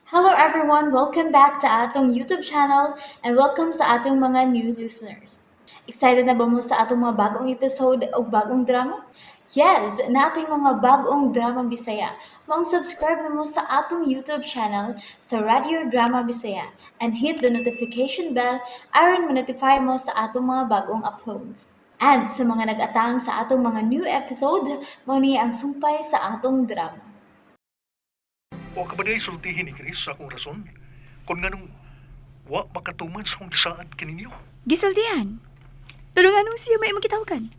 Hello everyone! Welcome back to atong YouTube channel and welcome sa atong mga new listeners. Excited na ba mo sa atong mga bagong episode o bagong drama? Yes! Nating mga bagong drama Bisaya. Maong subscribe na mo sa atong YouTube channel sa Radio Drama Bisaya and hit the notification bell aron ma-notify mo sa atong mga bagong uploads. And sa mga nag-atang sa atong mga new episode, mao ni ang sumpay sa atong drama. Wa ka ba niya sultihin ni Chris sa akong rason? Kung nganong wa makatuman sa akong gisaad kaninyo? Gisultihan. Pero nganong siya may imong gitawagan?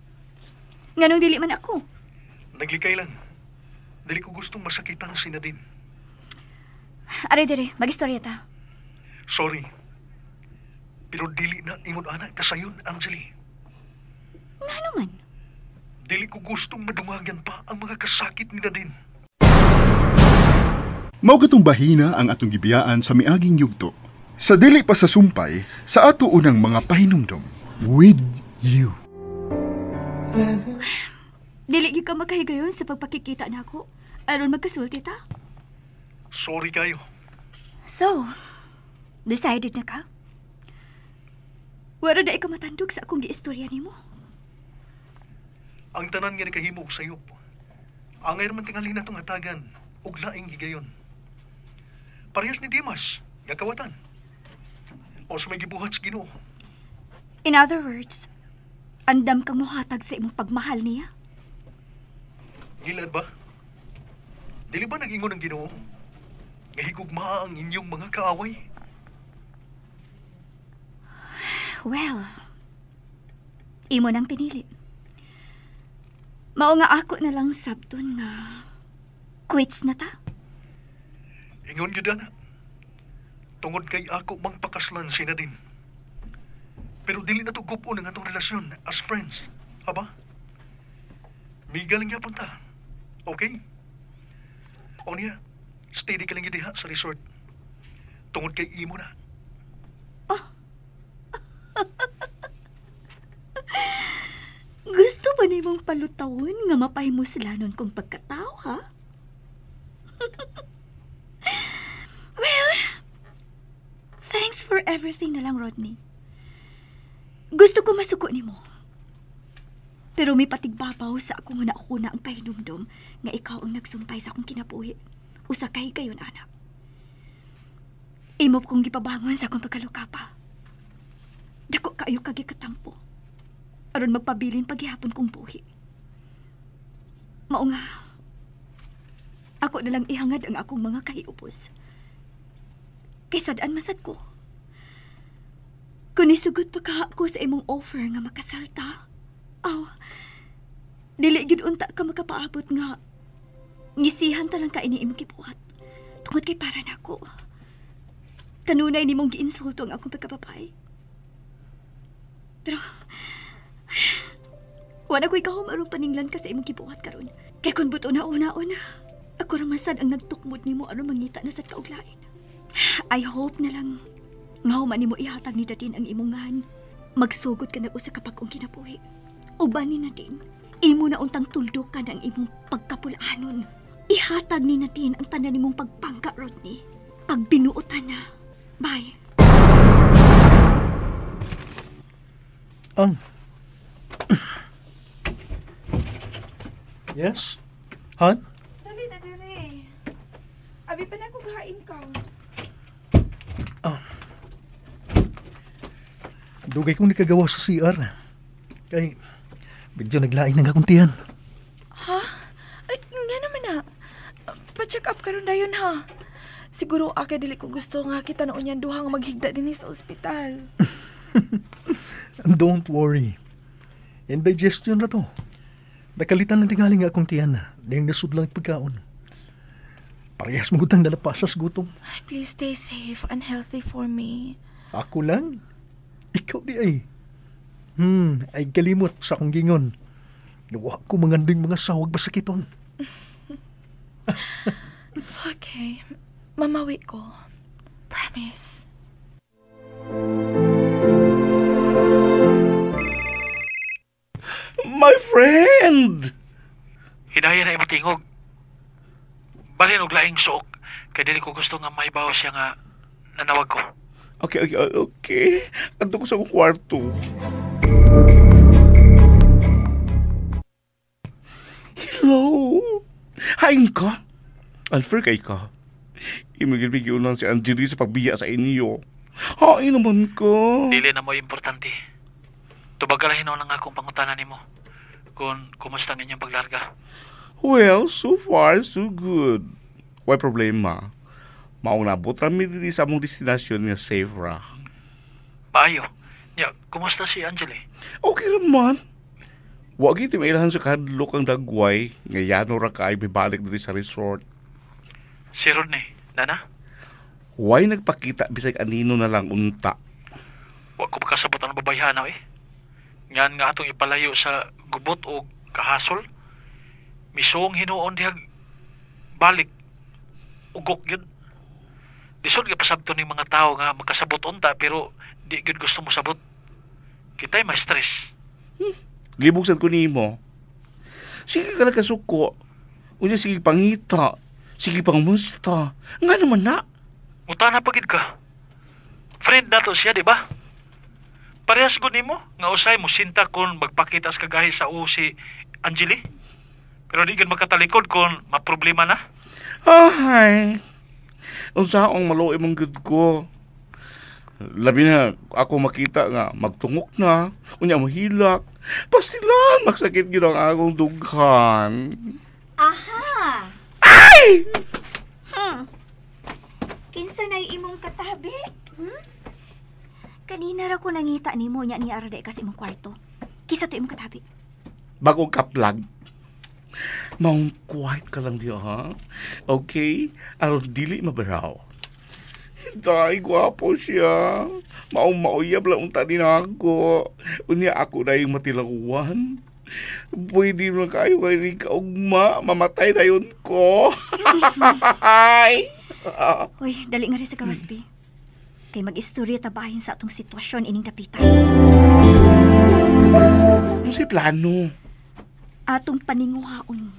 Nganong dili man ako? Naglikay lang. Dili ko gustong masakitan si Nadine. Are dire, magistorya ta. Sorry. Pero dili na ingon ana kasayon, Angeli. Ngano man? Dili ko gustong madungagan pa ang mga kasakit ni Nadine. Mao katong bahina ang atong gibiyaan sa miaging yugto. Sa dili pa sa sumpay, sa ato unang mga pahinumdom. With you. Dili gyud ka makahigayon sa pagpakikita nako. Aron magkasulti ta. Sorry kayo. So, decided na ka? Wala na ikaw matandog sa akong giistorya nimo. Ang tanan nga nikahimo og sayop. Angay man tingali na itong hatagan og laing higayon. Parehas ni Dimas, nga kawatan. O sa may gibuhat sa Ginoo. In other words, andam kang muhatag sa imong pagmahal niya. Gilad ba? Dili ba nag-ingon ang Ginoo? Nga higugmaa ang inyong mga kaaway? Well, imo nang pinili. Mao nga ako na lang sabton nga quits na ta. Ingon gyud ana. Tungod kay ako mangpakaslan si Nadine. Pero dili na to gupon ang atong relasyon as friends. Aba? Migaling gyapon ta. Okay? O niya, steady ka lang gyud diha sa resort. Tungod kay imo na. Oh. Gusto ba nimong palutawon nga mapahimuslanon kong pagkatao, ha? Well, thanks for everything na lang, Rodney. Gusto ko masuko nimo. Pero may patigbabaw sa akong nauna ang pahinumdom nga ikaw ang nagsumpay sa akong kinabuhi. Usa kay kayon, anak. Imo kong gipabangon sa akong pagkalukapa. Dako kayo kagikatampo. Aron magpabilin paghihapon kong buhi. Mao nga, ako na lang ihangad ang akong mga kahiupos. Kay sad-an masad ko. Kung isugot pa ka ako sa imong offer nga makasalta, aw, dili gyud unta ka makapaabot nga ngisihan ta lang ka ini imong gibuhat. Tungod kay para nako. Kanunay nimong giinsulto ang akong pagkababay. Pero wala ko'y kahom aron paninglan ka sa imong gibuhat karon. Kay kun buto na una-una, ako ramasad ang nagtukmod nimo aron mangita na sad kauglain. I hope na lang nga human nimo ihatag ni Nadine ang imong ngahan. Magsugod ka nag-usa ka bag-ong kinabuhi. Uban ni Nadine, imo na untang tuldukan ang imong pagkapulanon. Ihatag ni Nadine ang tanan nimong pagpangka, Rodney. Pagbinuotan na. Bye. Yes? Han? Dali na dire. Abi pa na kung hain ka. Dugay kong nakagawa sa CR. Kay, medyo naglain ng akong tiyan. Ha? Ay, nga naman na. Pa-check up karon dayon ha. Siguro ake dili ko gusto nga kita noon yan duha nga maghigda dinhi sa ospital. Don't worry. Indigestion na to. Nakalitan lang tingali nga akong tiyan. Dahil nasudlang pagkaon. Parehas magutang nalapasas gutom. Please stay safe and healthy for me. Ako lang? Ikaw di ay. Ay kalimot sa akong gingon. Nawa ko manganding mga sawag masakiton. Okay. Mamawi ko. Promise. My friend! Hinaya na imo tingog. Balin og laing suok Kay dili ko gusto nga mahibaw siya nga nanawag ko. Okay. Adto ko sa akong kwarto. Hello? Hain ka? Alfred kay ka? Imigil-bigil lang si Angeli sa pagbiya sa inyo. Hain naman ka. Dili na mo importante. Tubag ka lang ang akong pangutana nimo. Kung kumusta ang inyong paglarga. Well, so far, so good. Why problema? Maong nabot rami diri sa among destinasyon nga safe ra. Maayo. Ya, kumusta si Angeli? Okay raman. Wa gyud mailahan sa kahadlok ang dagway nga yano ra kay bibalik diri sa resort. Si Rodney, nana? Why nagpakita bisag anino na lang unta? Wa ko makasabot ang babayhana eh. Ngan nga atong ipalayo sa gubot o kahasol. Misuong hinuon dihag balik ugok yun. Lisod nga pasabto ning mga tao nga makasabot unta pero di gyud gusto mo sabot. Kita'y ma-stress. Gibuksan ko nimo. Sige ka nagkasuko. Unya sige pangita. Sige pangmusta. Nga naman na. Mutana pa gid ka. Friend nato siya, di ba? Parehas gud nimo nga usay mo sinta kon magpakita sa kagahi sa u si Angeli. Pero di gud makatalikod kon maproblema na. Ay. Unsa akong maluoy mong gud ko. Labi na ako makita nga magtungok na, unya mahilak. Pastilan magsakit gyud ang akong dughan. Aha. Ay! Kinsa nay imong katabi? Kanina ra ko nangita nimo nya niya ara ka sa imong kwarto. Kinsa to imong katabi? Bagong kaplag. Maong quiet ka lang diya, ha? Okay? Aron dili mabaraw. Day, gwapo siya. Maong mauyab lang unta din ako. Unya ako na yung matilakuan. Pwede mo kayo kayo ni kaugma. Mamatay na yun ko. Uy, dali nga rin sa gawas, Bi. Kay mag-istorya tabahin sa atong sitwasyon ining dapita. Ano si plano? Atong paninguhaon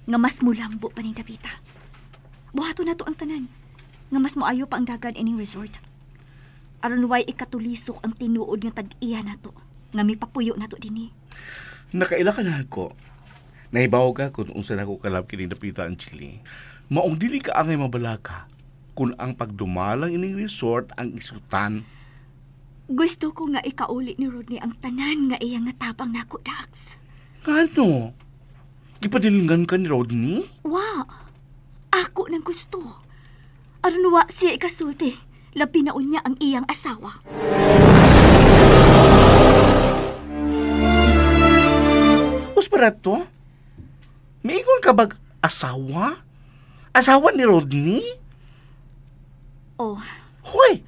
nga mas mulambo pa ning dapita. Buhaton na to ang tanan nga mas moayo pa ang dagan ining resort. Aron way ikatulisok ang tinuod nga tag-iya nato nga mipapuyo nato dinhi. Nakaila ka na ako. Nahibaw ka kung unsa na ko kalab kining dapita ang Chile. Maong dili ka angay mabalaka kung ang pagdumalang ining resort ang isutan. Gusto ko nga ikauli ni Rodney ang tanan nga iya nga tabang nako, Dax. Ano? Gipadilingan ka ni Rodney? Wa. Ako nang gusto. Aron wa siya ikasulti. Labi na unya ang iyang asawa. Usparato? Miingon ka bag asawa? Asawa ni Rodney? Oh. Hoy!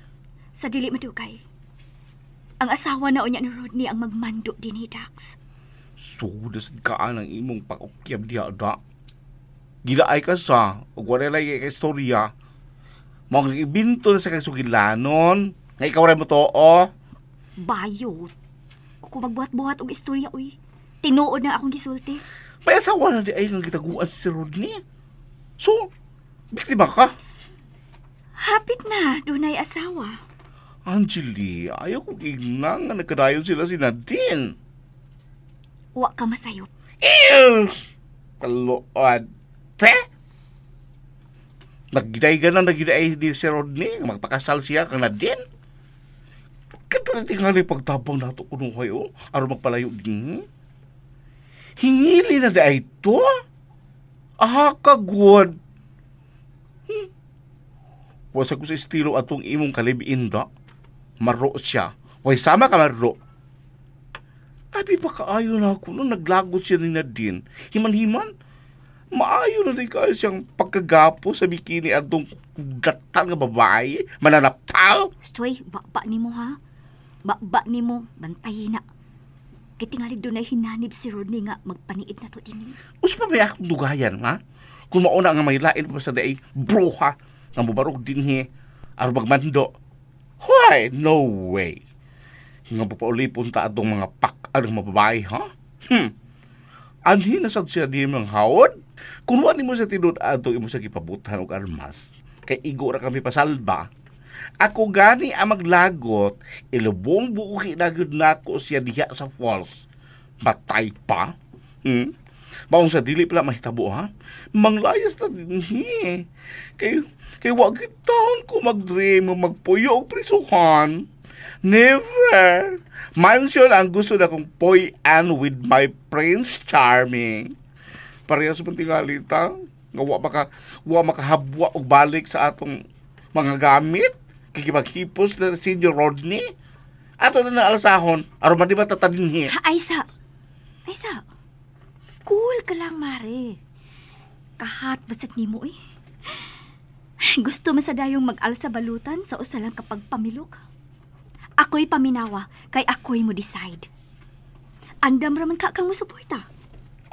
Sa dili madugay. Ang asawa na unya ni Rodney ang magmando din ni Dax. Sudas ka ang imong pakukyab diha da. Gilaay ka sa, ug wala lay kay istorya. Mao ang ibinto na sa kasugilanon. Nga ikaw ra mo to, oh. Bayot. Kung magbuhat-buhat og istorya, uy. Tinuod na akong gisulti. May asawa na di ay nga gitaguan si Rodney. So, biktima ka? Hapit na, dunay asawa. Angeli, ayaw kong igna nga nagkadayon sila si Nadine. Wa ka masayop. Ew! Kaluod. Pe? Naggiday ka na, naggiday ni si Rodney. Magpakasal siya kang Nadine. Kato na tingali pagtabang nato kuno kayo. Aron magpalayo din. Hingili na di ay to? Ah, kagod. Wasa ko sa estilo atong imong kalibiin da. Maro siya. Way sama ka maro. Abi pa kaayo na ako nung naglagot siya ni Nadine. Himan-himan. Maayo na din kaayo siyang pagkagapo sa bikini atong datan nga babae. Mananapal. Stoy, baba ni mo ha. Baba ni mo, bantayin na. Kitingalig doon ay hinanib si Rodney nga magpaniid na to din. Usa pa ba akong dugayan ha? Kung mauna nga may lain pa sa day, broha nga mubarog din he, aron magmando. Hoy, no way. Nga papaulipon ta atong mga pak-an ng mababae, ha? Anhi na sad siya di mga hawod? Kung wa nimo sa tinud atong imo sa gipabutan og armas, Kay igo ra kami pasalba. Ako gani ang maglagot, ilubong buuki na gyud nako siya diha sa falls. Matay pa? Hmm? Maong sa dili pala mahitabo ha? Manglayas na dinhi. Kay wa gitaon ko magdream magpuyo og prisuhan. Never. Mansion ang gusto na kong puy-an with my Prince Charming. Parehas man tingali ta nga wa makahabwa og balik sa atong mga gamit. Kikipaghipos na Senior Rodney. Ato na naalasahon aron man di ba tatadinhi. Aysa. Aysa. Cool ka lang, mare. Kahat basat nimo eh. Gusto man sa dayong mag-alsa balutan sa usa lang kapag pamilok. Ako'y paminawa, kay ako'y mo decide. Andam raman ka kang musuporta.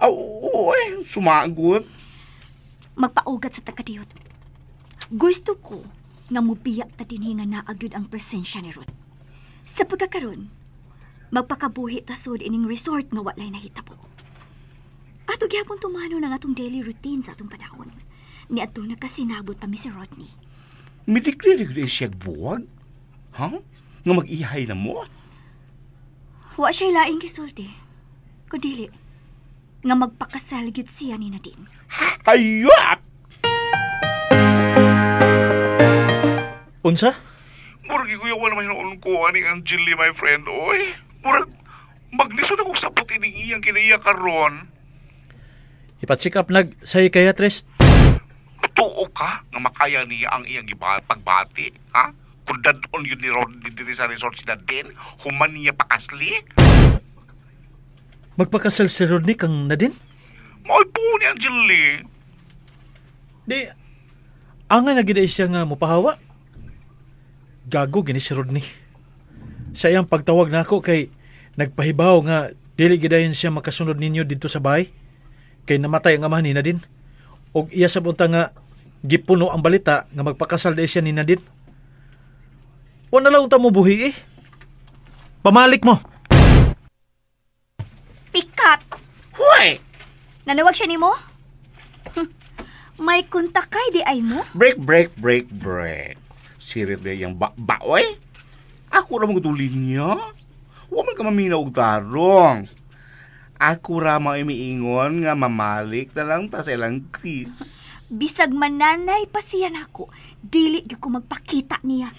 Oo, eh, sumagot. Magpaugat sa takadiyot. Gusto ko nga mubiya ta dinhi nga naagyud ang presensya ni Rod. Sa pagkakaron, magpakabuhi ta sud ining resort nga walay nahitabo. Ato gyapon tumano ng atong daily routine sa atong panahon. Ni ato nagkasinabot pa mi si Rodney. Mitiklilig na siya buwag? Ha? Nga mag-ihay na mo? Wa siya'y laing gisulti. Kundili, nga magpakasal gyud siya ni Nadine. Hayop! Unsa? Murag ikuyawan naman hinuon ko ani Angeli, my friend, oy. Murag maglisod akong sapot ining iyang kinaiya karon. Ipacheck up nag psychiatrist. Tuo ka nga makaya niya ang iyang pagbati, ha? Kung dadon yun ni Rodney diri sa resort si Nadine, human niya pakasli. Magpakasal si Rodney kang Nadine? Maoy po ni Angeli. Di, angay na gid siya nga mopahawa. Gago gini si Rodney. Sa iyang pagtawag nako kay nagpahibaw nga dili gidayon siya makasunod ninyo didto sa bahay. Kay namatay ang amahan ni Nadine. Og iya sa bunta nga gipuno ang balita nga magpakasal di siya ni Nadine. Wa na lang unta mo buhi eh. Pamalik mo. Pikat! Hoy! Nanawag siya nimo? May kontakay di ay mo? Break, break, break, break. Sirit na iyang ba, oy? Ako ra magutulin niya. Wa man ka maminaw og tarong. Ako ra miingon nga mamalik na lang ta sa ilang Chris. Bisag mananay pa siya nako, dili gyud ko magpakita niya.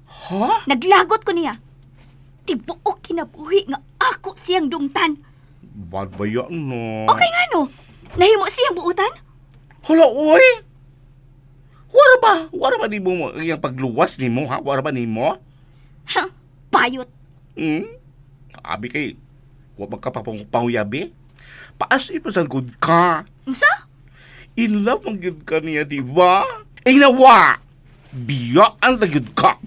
Ha? Naglagot ko niya. Tibuok kinabuhi nga ako siyang dungtan. Bad ba yan, no? Okay nga, no? Nahimo siyang buutan? Hala, oy! Wara ba? Wara ba nimo iyang pagluwas nimo, ha? Wara ba nimo? Ha? Bayot! Hmm? Abi kay, wa magkapapanguyabi? Paas ipasangkod ka. Unsa? In love ang gyud ka niya, di ba? Ay nawa! Biyaan na gyud ka!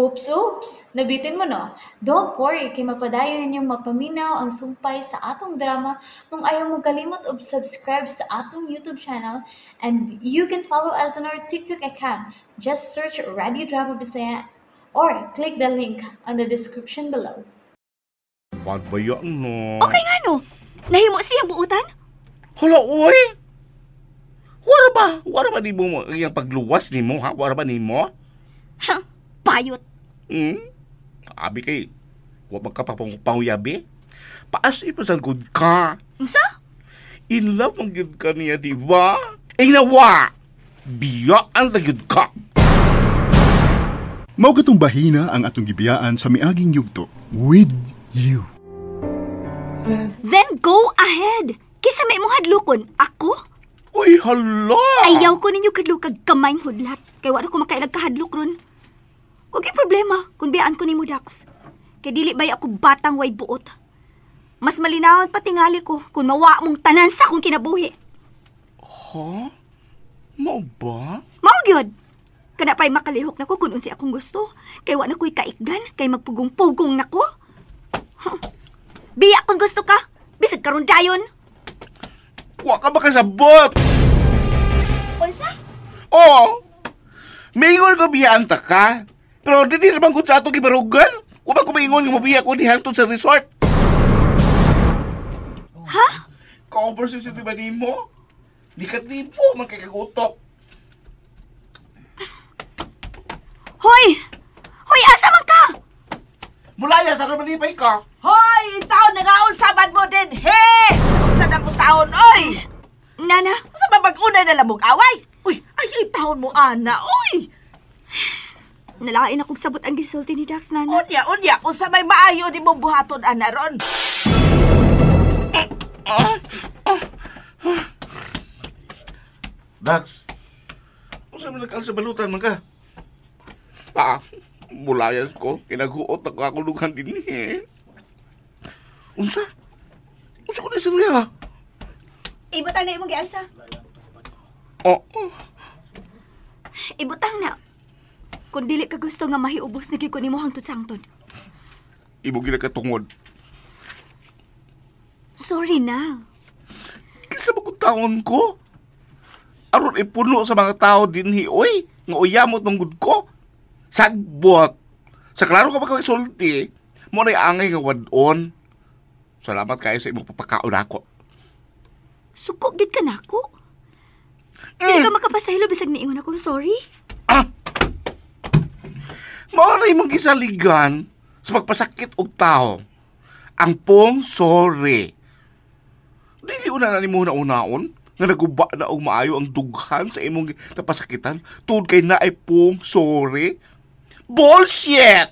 Oops, oops! Nabitin mo, no? Don't worry, kay mapadayon ninyong mapaminaw ang sumpay sa atong drama kung ayaw mo kalimot og subscribe sa atong YouTube channel, and you can follow us on our TikTok account. Just search Radio Drama Bisaya or click the link on the description below. Bad ba yan, no? Okay nga, no? Nahimo siyang buutan? Hala, oy! Wara ba? Wara ba nimo iyang pagluwas nimo, ha? Wara ba nimo? Ha? Bayot! Hmm? Abi kay, wa magkapapanguyabi? Paas ipasangkod ka. Unsa? In love ang gyud ka niya, di ba? Ay nawa! Biyaan na gyud ka! Mao katong bahina ang atong gibiyaan sa miaging yugto. With you. Then go ahead! Kisa may imong hadlokon, ako? Uy, hala! Ayaw ko ninyo kadlokag kamay hudlat. Kay wala ko makailag kahadlok ron. Huwag kay problema kung biyaan ko ni mo, Dax. Kay dili bay ako batang way buot. Mas malinawon pa tingali ko kung mawa mong tanan sa akong kinabuhi. Ha? Mao ba? Mao gyud. Kana pa'y makalihok nako kung unsi akong gusto. Kay wa na ko'y kaikgan, kay magpugong-pugong nako. Huh. Biya kung gusto ka. Bisag karon dayon. Wa ka makasabot! Unsa? Oo! Mingon ko biyaan ta ka. Pero di naman ko sa atong gibarugan. Wa ba ko maingon nga mobiya ko dihangtod sa resort. Ha? Ka-oversensitive ba nimo? Di ka tipo man kay kagutok. Hoy! Hoy, asa man ka? Mulaya sa malipay ka. Hoy, taon na nga unsa man mo din, he! Unsa na mo taon, oy! Nana? Unsa ba mag-unay na lamog away? Uy, ay, taon mo, ana, oy! Nalain akong sabot ang gisulti ni Dax, Nana. Unya, unya, unsa may maayo ni mong buhaton, ana, ron? Dax, unsa man nagkal sa balutan man ka? Pa, mulayas ko, kinaghuot ako ako lughan din eh. Unsa? Unsa ko na istorya? Ibutang na imong gialsa. Oh. Ibutang na. Kung dili ka gusto nga mahiubos na gyud ko nimo hangtod sa hangtod. Imo ginakatungod. Sorry na. Kinsa ba kung taon ko? Aron ipuno sa mga tao dinhi, oy, nga uyamot manggod ko. Sagbot. Sa klaro ka magkasulti, mo na'y angay nga wadon. Salamat kayo sa imong papakaon ako. Suko gid ka nako. Dili ka makapasaylo bisag niingon akong sorry. Ah! Mao na imong gisaligan sa pagpasakit og tao. Ang pong sorry. Dili una na nimo na-unaon nga naguba na og maayo ang dughan sa imong napasakitan tungod kay naay pong sorry. Bullshit!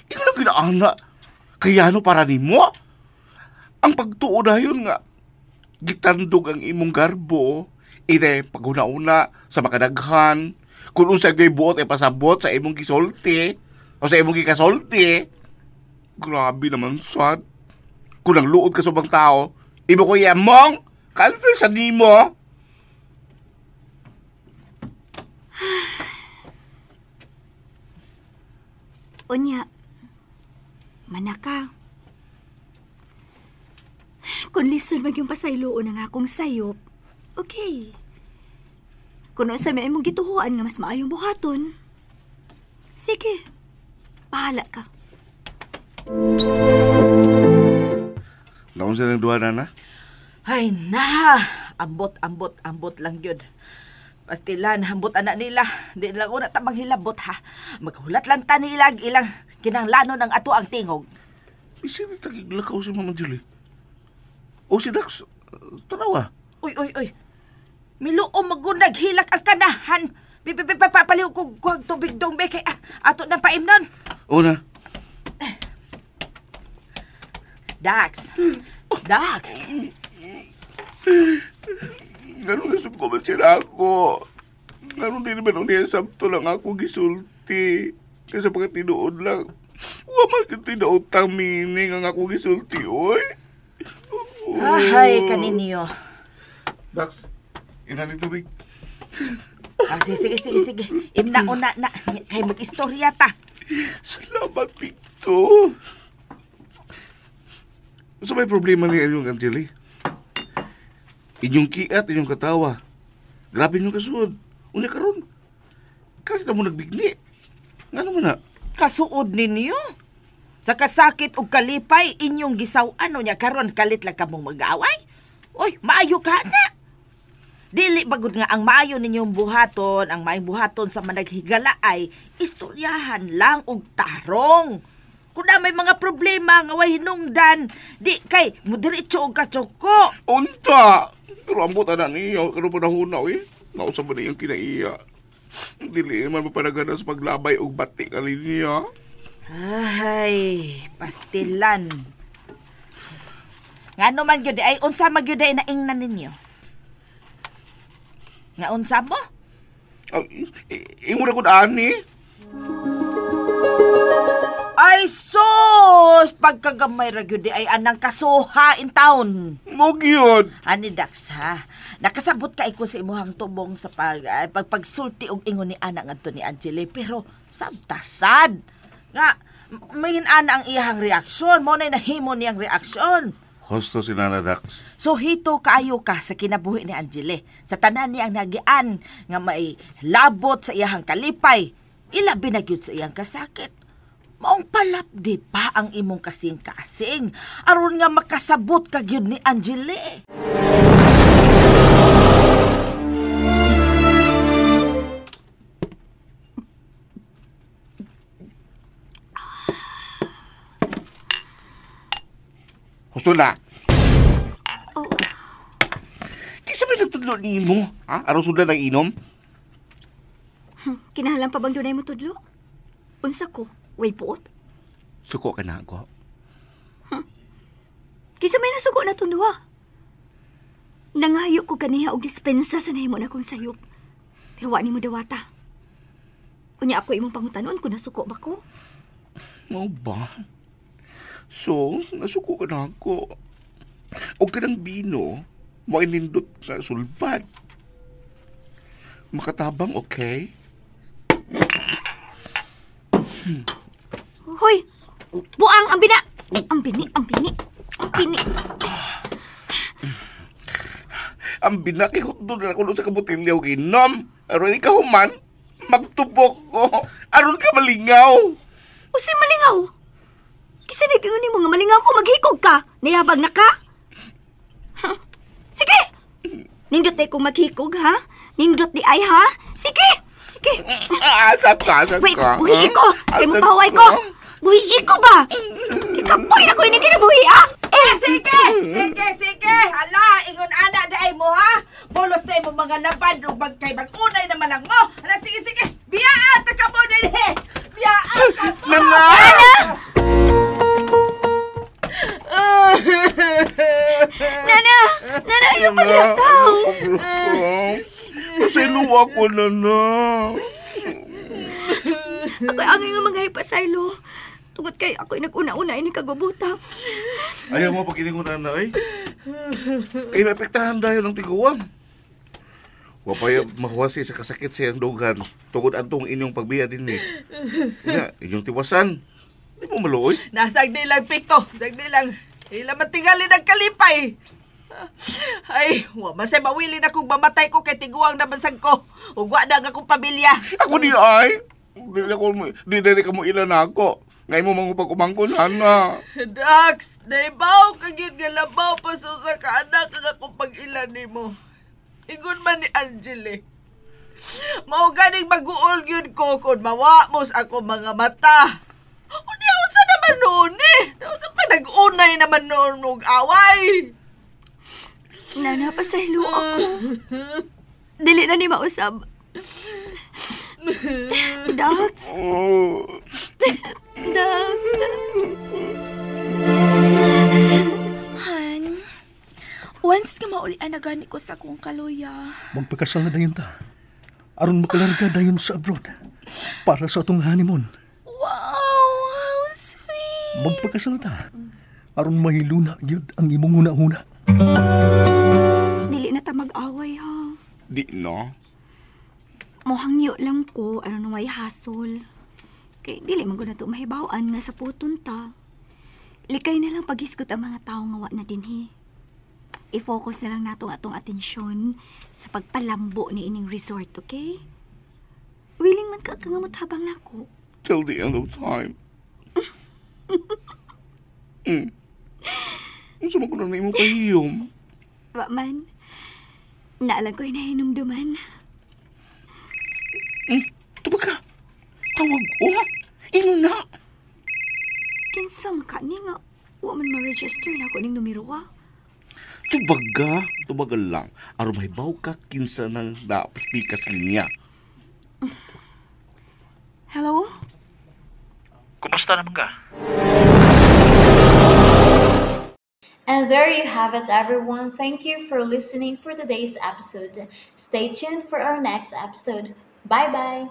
Ikaw lang ginaana. Kaya ano para nimo? Ang pagtuo dayon nga gitandog ang imong garbo, ine paghuna-una sa makadaghan, kung unsa gyud buot ay pasabot sa imong gisulti o sa imong gikasulti. Grabe naman sad. Kung ang luod ka sa ubang tao, imo ko yamong confess sa nimo. Unya, manaka. Kung listen mag yung pasayloon ang akong sayop, okay. Kung sa may imong gituhuan nga mas maayong buhaton, sige, bahala ka. Laon sa nang duha na? Ay na, ambot, ambot, ambot lang yun. Pastilan, ambot anak nila. Di lang una tamang hilabot ha. Maghulat lang ta nila ilang kinanglano ng ato ang tingog. Isip na tagiglakaw si Mama Julie. O si Dax, tanawa. Uy, uy, uy. Miluom magunag hilak ang kanahan. Pipipipapaliw ko kuhag tubig dong be kay ato na paimnon. Una. Dax. Dax. Ganun na sungko sila ako. Ganun din naman niya sabto lang ako gisulti. Kasi pagka tinuod lang. Wa man ka tinuod tang meaning ang ako gisulti, oy. Ay, kaninyo. Dax, ina ni tubig. Ah, sige, sige, sige. Imna una na. Kay mag-istorya ta. Salamat, Picto. Sa may problema ni inyong Angeli? Inyong kiat, inyong katawa. Grabe inyong kasuod. Unya karon. Kahit na mo nagbigni. Nga naman na? Kasuod ninyo? Sa kasakit o kalipay, inyong gisaw-an. Unya karon kalit lang kamong mag-away. Uy, maayo ka na. Dili bagod nga ang maayo ninyong buhaton, ang maayong buhaton sa managhigala ay istoryahan lang og tarong. Kung na may mga problema nga way hinungdan, di kay mudiretso og katsoko. Unta! Pero ambot ana niyo, karon panahon na eh. Nausa ba niyang kinaiya? Dili man mapanagana sa paglabay og batik alin niya. Ay, pastilan. Ngano man gyud ay unsa man gyud ay naingnan ninyo? Nga unsa mo? Ingon ako ani. Ay sus, pagkagamay ra gyud ay anang kasuha in town. Mo gyud. Ani Dax ha. Nakasabot ka ko sa imuhang tubong sa pagpagsulti og ingon ni ana ngadto ni Angeli, pero sabtasad. Nga mayin ana ang iyahang reaksyon, mo nay nahimo niyang reaksyon. Husto si Nana Dax. So hito kaayo ka sa kinabuhi ni Angeli. Sa tanan niyang nagian nga may labot sa iyahang kalipay, ilabi na gyud sa iyang kasakit. Maong palapdi pa ang imong kasing-kasing aron nga makasabot ka gyud ni Angele. Husto na. Oh. Kinsa may nagtudlo nimo? Ha? Aron sundan ang inom? Kinahanglan pa bang dunay mo tudlo? Unsa ko? Way puot? Suko ka na ako. Kinsa may nasuko na itong duha? Nangayo ko ganiha og dispensa sa nahimo na kong sayop. Pero wa nimo dawata. Unya ako imong pangutanon kung nasuko ba ko? Mao ba? So, nasuko ka na ako. O kanang bino, mainindot na sulbad. Makatabang, okay? Hoy! Buang ang bina! Ang bini, ang bini, ang bini. Ang bina, kay hutdo na ako sa kabutilyaw ginom. Aron ikaw man, magtubok ko. Aron ka malingaw. Usi malingaw! Kisa nag-ingon mo nga malingaw ko, maghikog ka. Nayabag na ka. Huh. Sige! Nindot na kong maghikog, ha? Nindot di ay, ha? Sige! Sige! Asa ka, asa Wait, ka. buhi ko! Kay mo Asa pahuway ka? ko! Buhi ko ba? Ikapoy na ko ini kinabuhi, ah! Eh, sige! Sige, sige! Hala, ingon ana daay mo, ha? Bolos na mo mga laban ug magkay mag-unay na malang mo. Hala, sige, sige! Biyaan ta ka mo dinhi! Biyaan ta mo! Nana! Nana! Nana, ayaw paglakaw! Pasaylo ako, Nana. Ako'y angay nga mga pasaylo. Tungod kay ako'y nag-una-una ini kagubuta. Ayaw mo pag iningon, Nana, ay. Kay naapektahan dahil ng tiguang. Wapay mahuwasi sa kasakit sa iyang dugan. Tungod antong inyong pagbiya din eh. Nga, inyong tiwasan. Di mo maluoy. Nasagdi lang, Piko. Sagdi lang. Ila matingalin ang kalipay. Ay, wa man say mawili na kung mamatay ko kay tiguang na bansag ko. Ug wa na ang akong pamilya. Ako di ay. Di di ka mo ilan ako. Ngay mo mangupag-umangkon, Hana. Dax, naibaw ka gyud nga labaw pa sa usa ka anak ang akong pag-ilan nimo. Ingon man ni Angele. Mao ganing mag-uol gyud ko kung mawa mo sa akong mga mata. Unya unsa naman noon eh? Unsa pa nag-unay naman noon og away? Nana, pasaylo ako. Dili na ni mausab. Dax! Oh. Dax! Han, once nga maulian na gani ko sa akong kaluya. Magpakasal na dayon ta. Aron makalarga dayon sa abroad. Para sa atong honeymoon. Wow, how sweet! Magpakasal ta. Aron mahiluna gyud ang imong huna-huna. Dili na ta mag-away, ha? Di no? Mohangyo lang ko, aron way hasol. Kay dili man gud na to mahibaw-an nga sa puton ta. Likay na lang paghisgot ang mga tao nga wa na dinhi. I-focus na lang nato ang atong atensyon sa pagpalambo ni ining resort, okay? Willing man ka nga motabang nako. Till the end of time. Unsa man ko na nimo pahiyom? Wa man. Naalang ko hinahinumduman. Tubag ka. Tawag ko. Imo na. Kinsa man ka ni nga wa man ma-register na ako ning numero ah. Tubag ka. Tubag lang. Aron mahibaw ka kinsa nang napikas linya. Hello? Kumusta naman ka? And there you have it, everyone. Thank you for listening for today's episode. Stay tuned for our next episode. Bye bye.